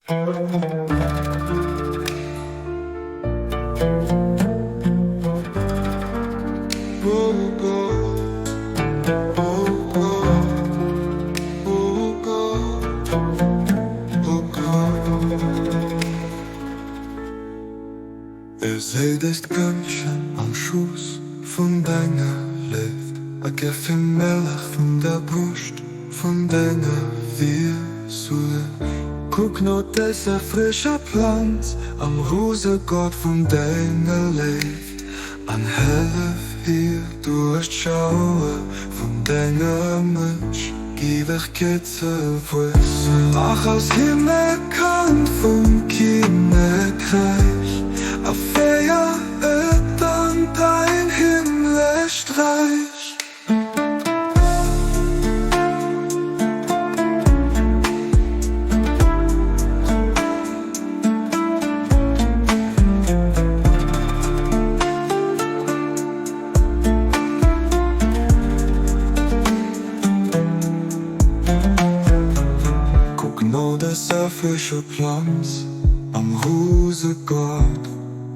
Ech séi dest Këndchen am Schoss vun denger Léift a gef him Mëllech vun der Broscht vun denger Virsuerg. Kuck no dëser frëscher Planz am Rosegott vun denger Léift an hëllef hir duerch d'Schauer vun denger Mëtsch Giewegkeet ze wuessen. Mach aus him e Kand vum Kinnekräich a féier et an däin himmlescht Räich. Kuck no dëser frëscher Planz am Rosegart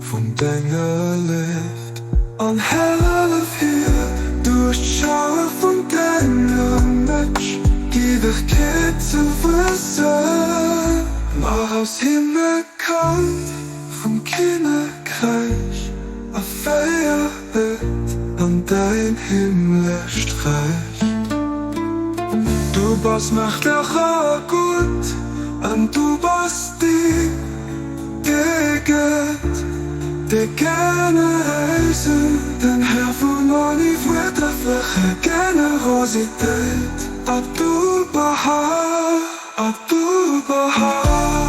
vun denger Léift an hëllef hir duerch d'Schauer vun denger Mëtsch d'Ewegkeet ze wuessen. Mach aus him e Kand vum Kinnekräich a féier et an däin himmlescht Räich. Du bass mächteg a gutt an du bass deen, dee gëtt, dee generéisen, den Här vun oniwwertrefflecher Generositéit. Abdu'l-Bahá, Abdu'l-Bahá.